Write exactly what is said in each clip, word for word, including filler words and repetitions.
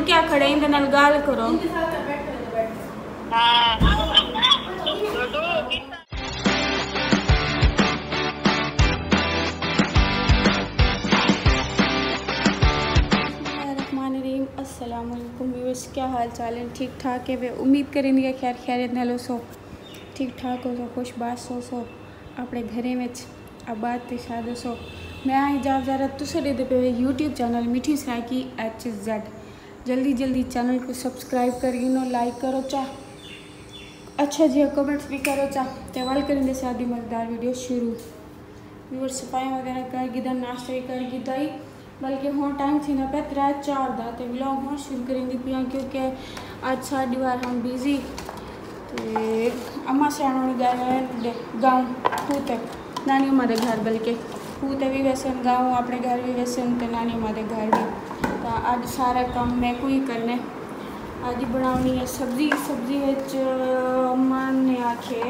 کیا کھڑے، ایندے نال ڳالھ کرو۔ بسم اللہ الرحمن الرحیم۔ السلام علیکم ویورز، کیا حال چال ہیں؟ ٹھیک ٹھاک ہے؟ میں امید کریندی ہاں خیر خیریت نال ہوسو، ٹھیک ٹھاک ہوسو، خوش باش ہوسو، اپݨے گھریں وچ آباد تے شاد ہوسو۔ میں ہاں حجاب زہرا، تساں ݙیہدے پئے ہو یوٹیوب چینل میٹھی سرائیکی ایچ زیڈ۔ جلدی جلدی چینل کوں سبسکرائب کر گھنو، لائک کرو چا، اچھا جیہا کمنٹس وی کرو چا۔ تے ول کریندے ساݙی مزیدار ویڈیو شروع۔ ویورز، صفائی وغیرہ کر گھدا، ناشتہ وی کر گھدا ہئی، بلکہ ہݨ ٹائم تھیندا پیا ترے چار دا، تے ولاگ ہݨ شروع کریندی پیاں، کیونکہ اڄ ساݙی وار ہم بزی۔ تے اماں سیاݨ ہوݨی ڳئے ہوئے ݙے گاؤں، کھوہ تے، نانی اماں دے گھر، بلکہ کھوہ تے وی ویسن، گاؤں اپݨے گھر وی ویسن تے نانی اماں دے گھر وی۔ تاں اڄ سارا کم میکوں ہی کرݨے۔ اڄ بݨاوݨی ہے سبزی، سبزی وچ اماں نے آکھے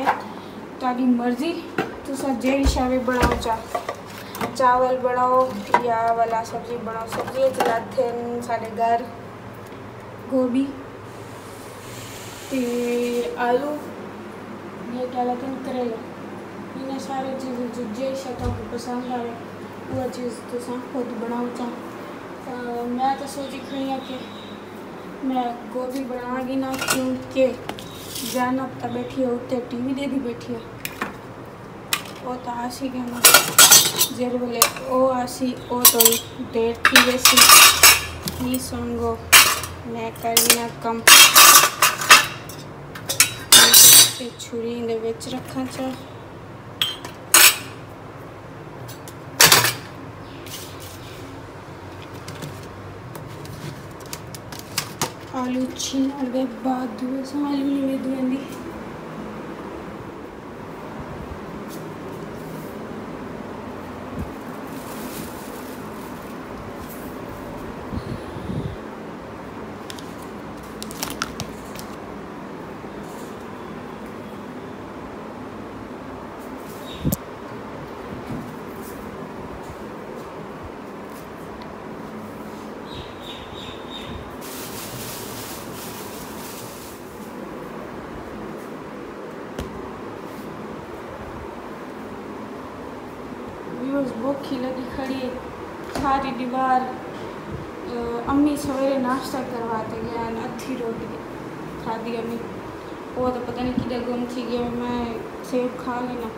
تہاݙی مرضی، تساں جیڑھی شے وی بݨاؤ چا، چاول بݨاؤ یا ولا سبزی بݨاؤ۔ سبزی وچ لاتھن ساݙے گھر گوبھی تے آلو، یہ کیا لاتھن، کریلے۔ انہیں سارے چیزیں جو جیڑھی شے تہاکوں پسند آوے، وہ چیز تساں خود بݨاؤ چا۔ تاں میں تاں سوچی کھڑی ہاں کہ میں گوبھی بݨاواں گی نا، کیونکہ زینب تاں ٻیٹھی ہے اتے، ٹی وی ݙیہدی ٻیٹھی ہے۔ او تاں آسی ڳیا نا، جیڑھے ویلے او آسی، او تاں دیر تھی ویسی۔ نی سنگو، میں کر گھنا کم۔ تے چھری دے وچ رکھاں چا۔ آلو چھیلݨ دے بعد دھوساں، آلو نہیں میں دھوندی۔ ویورز، بکھ ہی لڳی کھڑی ہے۔ ساری دیوار، اہ، امی سویرے ناشتہ کروا تے ڳئے ہن، ادھی روٹی کھادی امی۔ او تاں پتہ نہیں کݙے گم تھی ڳئے۔ میں سیب کھا گھنا،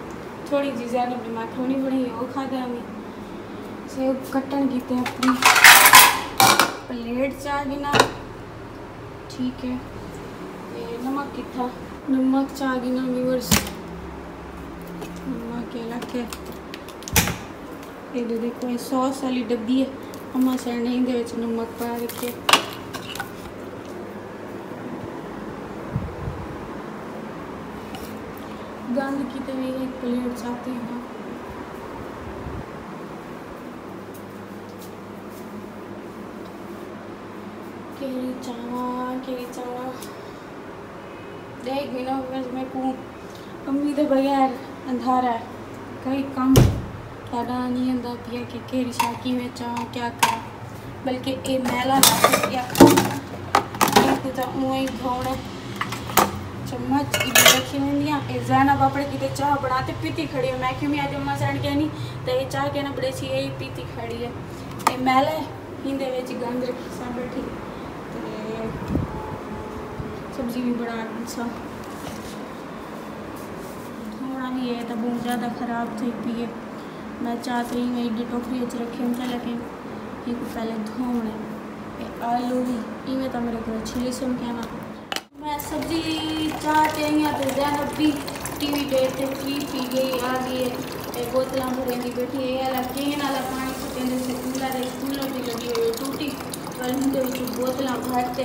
تھوڑی جی زینب نے میکرونی بݨائی، او کھادا امی۔ سیب کٹݨ کیتے اپݨی پلیٹ چا گھنا۔ ٹھیک ہے، تے نمک کتھا؟ نمک چا گھنا ویورز، نمک یہ لکھ ہے۔ یہ دے دیکھو، یہ سوس والی ڈبی ہے، اماں سیاݨ نے ایندے وچ نمک پا رکھے۔ گند کیتے میں ایک پلیٹ چاتی ہاں۔ کیڑھی چاواں، کیڑھی چاواں۔ ݙیکھ گھنو، بس میکوں امی دے بغیر اندھارا ہے۔ کئی کم ساݙا نہیں آندا پیا کہ کیڑھی شے کیویں چاواں، کیا کراں۔ بلکہ اے میلا لڳ ڳیا۔ اے کوں تاں اونویں ہی دھووݨا۔ چمچ ایݙے رکھی ویندیاں۔ اے زینب اپݨے کیتے چاہ بݨا تے پیتی کھڑی ہے۔ میں کیوں میں اڄ اماں سیاݨ کینی، تے اے چاہ کینا بݨیسی، اے ہی پیتی کھڑی ہے۔ اے میلا ہے۔ ایندے وچ گند رکھیساں ٻیٹھی تے سبزی وی بݨا ݙیساں۔ دھووݨا وی ہے تاں ٻہوں زیادہ خراب تھئی پئی ہے۔ میں چاہ تے ایویں ایݙی ٹوکری وچ رکھیم چا، لیکن ایکوں پہلے دھووݨے۔ تے آلو وی ایویں تاں میݙے کولوں چھلی سم کینا۔ میں سبزی چا تے آئی ہاں تے زینب بھی ٹی وی ݙیکھ تے فری تھی ڳئی، آ ڳئی ہے۔ اے بوتلاں بھریندی ٻیٹھی ہے، اے آلا کین آلا پاݨی سٹیندے سے، کولر ہے، کولر دی لڳی ہوئی ہے ٹوٹی، پر اوندے وچوں بوتلاں بھر تے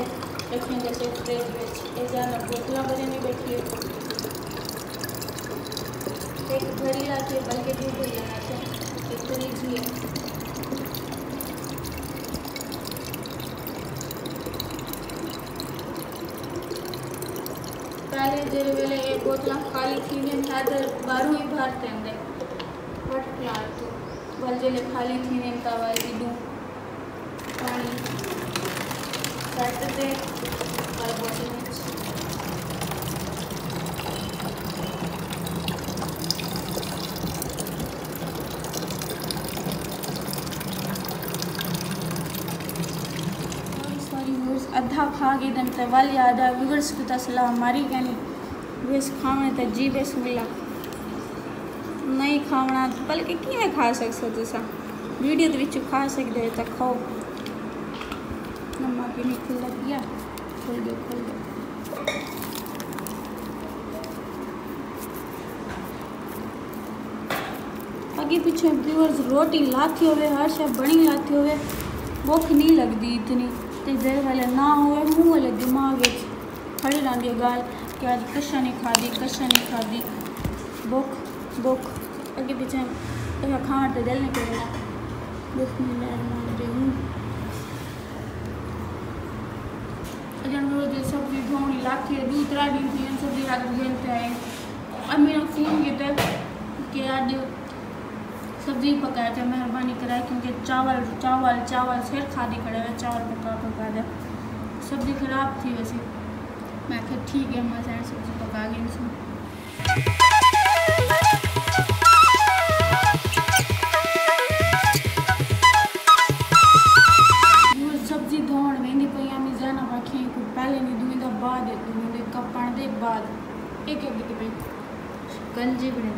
رکھیندے سے فریج وچ۔ اے زینب بوتلاں بھریندی ٻیٹھی ہے۔ ہک بھری رکھی ہے، بلکہ ݙو بھریاں رکھیاں، ہک بھری جی ہے۔ پہلے جیڑھے ویلے اے بوتلاں خالی تھیندین ہن تاں ٻاہروں ہی بھر تیندے، وٹ پیاݨ توں، ول جیڑھے خالی تھیندین تاں ول ایݙوں پاݨی۔ سیٹ تے کل واشنگ وچ۔ سوری ویورز، ادھا کھا کے دم تے ول یاد ہے، ویورز کوں تاں سلام ماری کینی۔ ویس کھاوݨے تے جی بسم اللہ۔ نہیں کھاوݨا بلکہ کیویں کھا سکسو تساں؟ ویڈیو دے وچ کھا سکدے ہو تاں کھاؤ۔ نمک ہی نہیں کھلدا پیا۔ کھل ڳئے، کھل ڳئے۔ اڳے پچھے ویورز روٹی لاتھی ہووے، ہر شے بݨی لاتھی ہووے، بکھ نہیں لڳدی اتنی۔ تے جیڑھے ویلے نہ ہووے، منہ ویلے دماغ وچ کھڑی رہندی ہے ڳالھ کہ اڄ کشا نہیں کھادی، کشا نہیں کھادی۔ بکھ، بکھ۔ اڳے پچھے کشا کھاوݨ تے دل نہیں کریندا۔ بسم اللہ الرحمن الرحیم۔ اڄݨ ویورز سبزی دھووݨی لاتھی ہے، ݙو ترے ݙینھ تھی ڳئے سبزی ہتھ گھن تے آئے۔ امی نے فون کیتے کہ اڄ سبزی پکا چا، مہربانی کرائے، کیونکہ چاول، چاول، چاول سر کھادی کھڑے ہوئے، چاول پکا پکا دے، سبزی خراب تھی ویسی۔ میں آکھیا ٹھیک ہے، میں سبزی پکا گھنسوں۔ سبزی دھووݨ ویندی پئی آں، میں زینب آکھیاں کوں پہلے نہیں دھویندا، بعد وچ دھویندے، کپݨ دے بعد۔ ایک ایک ڈبے شکنجی بݨائی،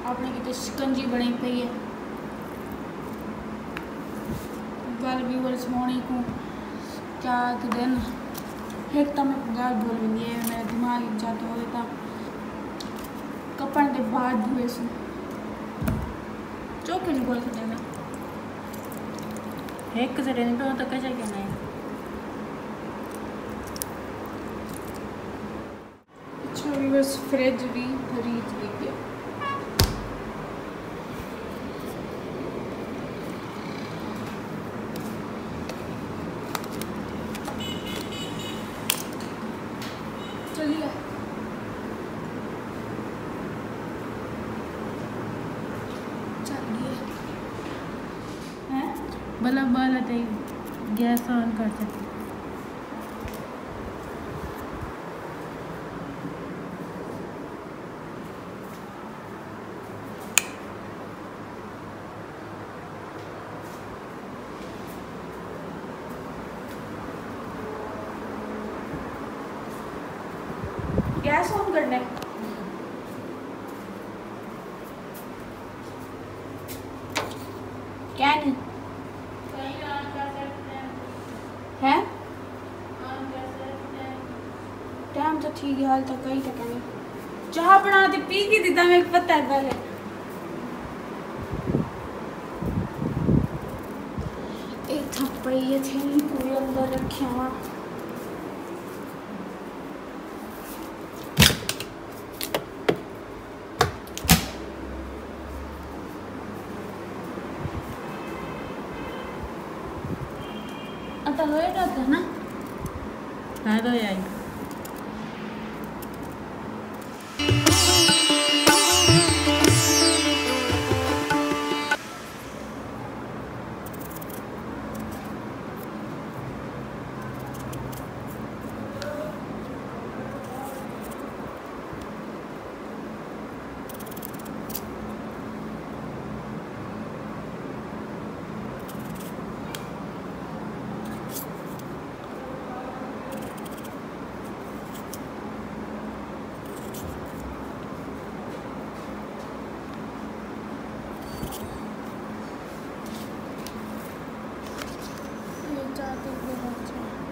اپݨے کیتے شکنجی بݨائی پئی ہے۔ ول ویورز ہوݨی کوں کیا آکھدن، ہک تاں میکوں ڳالھ بھل ویندی ہے، میرے دماغ وچ جاتا ہووے تاں کپݨ دے بعد دھوئے سوں۔ چوکھے نہیں بھل سڳدے نا۔ ہک سیکنڈ، تو تک چاہیے نہیں۔ اچھا ویورز، فریج وی بھری تھی ڳئی۔ چلیے۔ چل ڳئی۔ ہیں؟ بلا بلا تے گیس آن کر سکتے۔ گیس آن کرنا ہے۔ کیا نہیں؟ ہیں؟ ٹائم تو ٹھیک ہے، حال تک کئی تک نہیں۔ چاہ بنا تے پی کے دیتا، میں پتہ ہے پہلے۔ اے تھک پئی ہے، تھیلی کوئی اندر رکھیا ہوا۔ اتا ہوئے گا تھا نا؟ ہاں، تو آئی۔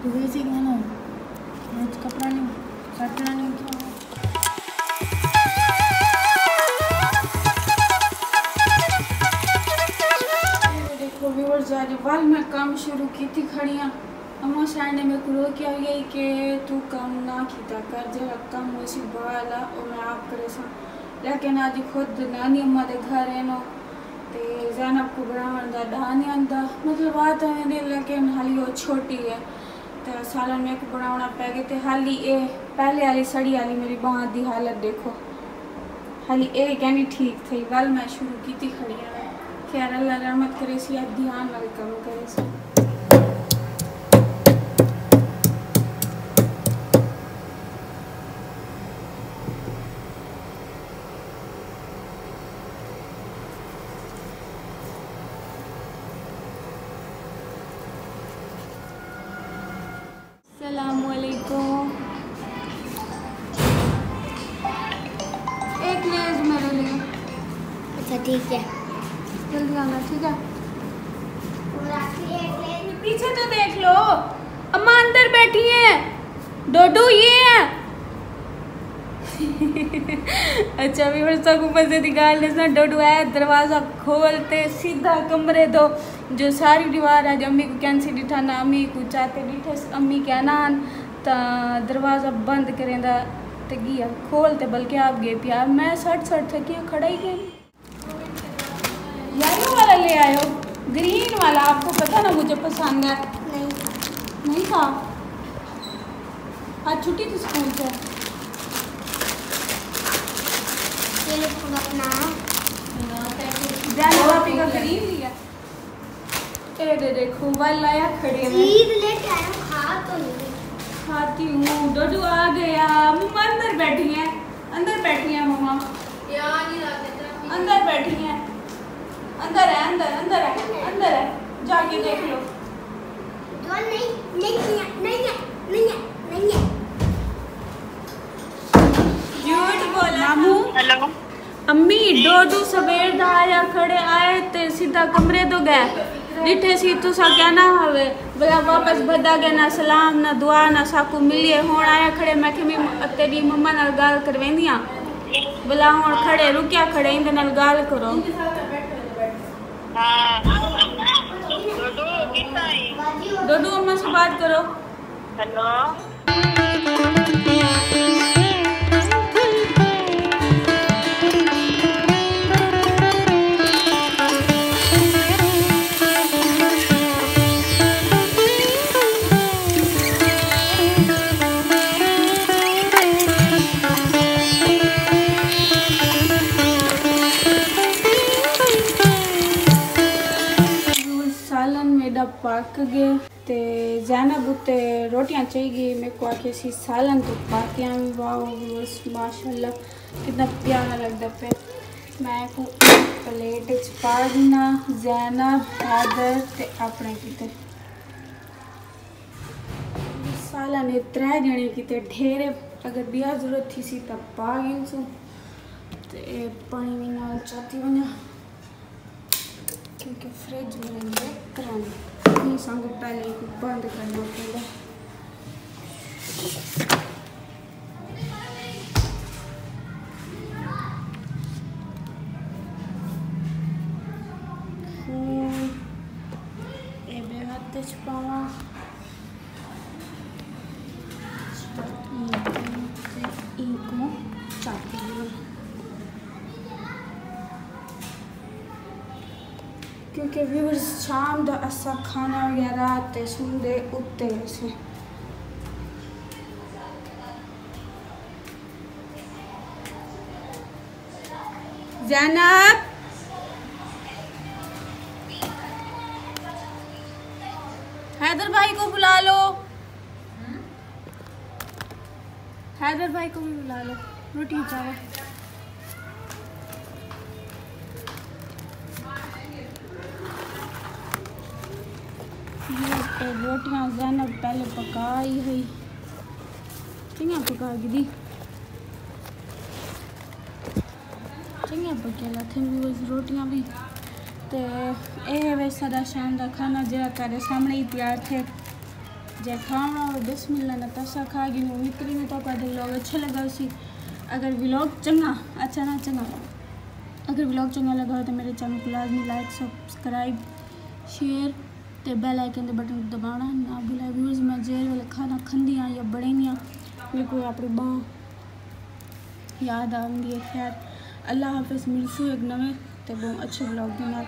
تو ویسے کہنا، وچ کپڑا نہیں، کٹنا نہیں کیا؟ دیکھو ویورز، اڄ ول میں کم شروع کیتی کھڑی ہاں۔ اماں شاہ نے میکوں روکیا ہوئی ہے کہ توں کم نہ کیتا کر، جیڑھا کم ہوسی باہر آلا، او میں آپ کریساں۔ لیکن اڄ خود نانی اماں دے گھر ہن او، تے زینب کوں بݨاوݨ دا ݙاہ نہیں آندا، مطلب آ تاں ویندے، لیکن حالی او چھوٹی ہے۔ تے سالن میکوں بݨاوݨا پئے ڳئے۔ تے حالی اے پہلے آلی سڑی آلی میری بانہہ دی حالت ݙیکھو، حالی اے کینی ٹھیک تھئی۔ ول میں شروع کیتی کھڑی ہاں۔ خیر، اللہ رحمت کریسی، اب دھیان نال کم کریساں۔ ٹھیک ہے۔ جلدی آنا، ٹھیک ہے؟ پیچھے تو دیکھ لو، اماں اندر بیٹھی ہیں، ڈوڈو یہ ہیں۔ اچھا، ویورز، تہاکوں مزے دی ڳالھ ݙساں، ڈوڈو آیا، دروازہ کھول تے سیدھا کمرے دو، جو ساری دیوار اڄ امی کوں کینسی ݙٹھا، نہ امی کوں چاتے ݙٹھس، امی کیا نہ آن، تاں دروازہ بند کریندا تے ڳیا، کھول تے بلکہ آپ ڳئے پیا۔ میں سٹ سٹ تھکیاں، کھڑا ہی کائنی۔ یلو والا لے آئے ہو، گرین والا، آپ کو پتا نا مجھے پسند ہے۔ نہیں تھا۔ نہیں تھا؟ آج چھٹی تھی اسکول سے۔ یہ لوگ اپنا زینب بھابی کا گرین لیا۔ اے دے دیکھو، ول آیا کھڑے میں۔ چیز لے کے آیا، کھا تو نہیں۔ کھاتی ہوں، ڈوڈو آ گیا۔ مما اندر بیٹھی ہیں، اندر بیٹھی ہیں مما۔ اندر بیٹھی ہیں، اندر ہے، اندر، اندر ہے، اندر ہے، جا کے دیکھ لو۔ ڈون نہیں، نہیں، نہیں، نہیں، نہیں، نہیں۔ جھوٹ بولا۔ ماموں۔ ہیلو۔ امی، ڈوڈو سویر دا آیا کھڑے، آئے تے سیدھا کمرے دو ڳئے۔ ݙٹھے سی تساں کیا نہ ہووے۔ بھلا واپس بھڄا ڳئے، نہ سلام، نہ دعا، نہ ساکوں ملئے۔ ہݨ آیا کھڑے، میں کہی میں تیݙی مما نال ڳالھ کرویندیاں۔ بھلا ہݨ کھڑے، رکیا کھڑے، ایندے نال ڳالھ کرو۔ ہاں۔ ڈوڈو، کتھاں ہیں؟ ڈوڈو، اماں سے بات کرو۔ ہیلو۔ سالن میݙا پک ڳئے۔ تے زینب اتے روٹیاں چاہی ڳئی، میکوں آکھے سی سالن توں پاکیاں وی۔ واؤ ویورز، ماشاءاللہ کتنا پیارا لڳدا پئے۔ میں کوں پلیٹ اچ پا ݙینا، زینب، حیدر تے اپݨے کیتے۔ سالن اے ترے ڄݨے کیتے ڈھیر اے، اگر ٻیا ضرورت تھیسی تاں پا گھنسوں۔ تے پاݨی وی نال چاتی ونڄاں۔ کیونکہ فریج میں رکھ کرانی، ایں سانگوں پہلے ایکوں بند کرنا پیندا۔ ہݨ اے ٻئے ہتھ اچ پاواں۔ اینکوں چاتی ݙیواں۔ کیونکہ ویورز، شام دا اساں کھانا وغیرہ تے سوندے اتے ہوسے۔ زینب، حیدر بھائی کو بلا لو۔ حیدر بھائی کو بھی بلا لو، روٹی چاول۔ یہ روٹیاں زینب پہلے پکائی ہوئی، چنگیاں پکا گھدی۔ چنگیاں پکیاں لاتھن ویورز روٹیاں وی۔ تے اے ہے ویسے ساݙا شام دا کھانا، جیڑھا تہاݙے سامݨے ہی تیار تھئے۔ جے کھاوݨا ہووے بسم اللہ نال تاں اساں کھا گھنوں۔ امید کریندے تہاکوں اڄ دا ولاگ اچھا لڳا ہوسی۔ اگر ولاگ چنگا، اچھا نہ چنگا، اگر ولاگ چنگا لڳا ہووے تاں میݙے چینل کوں لازمی لائک، سبسکرائب، شیئر تے بیل آئیکن دے بٹن کوں دباوݨا نہ بھلائے۔ ویورز، میں جیڑھے ویلے کھانا کھاندی ہاں یا بݨیندی ہاں، میکوں اپݨی ماں یاد آندی ہے۔ خیر، اللہ حافظ، ملسوں ہک نویں تے ٻہوں اچھے ولاگ دے نال۔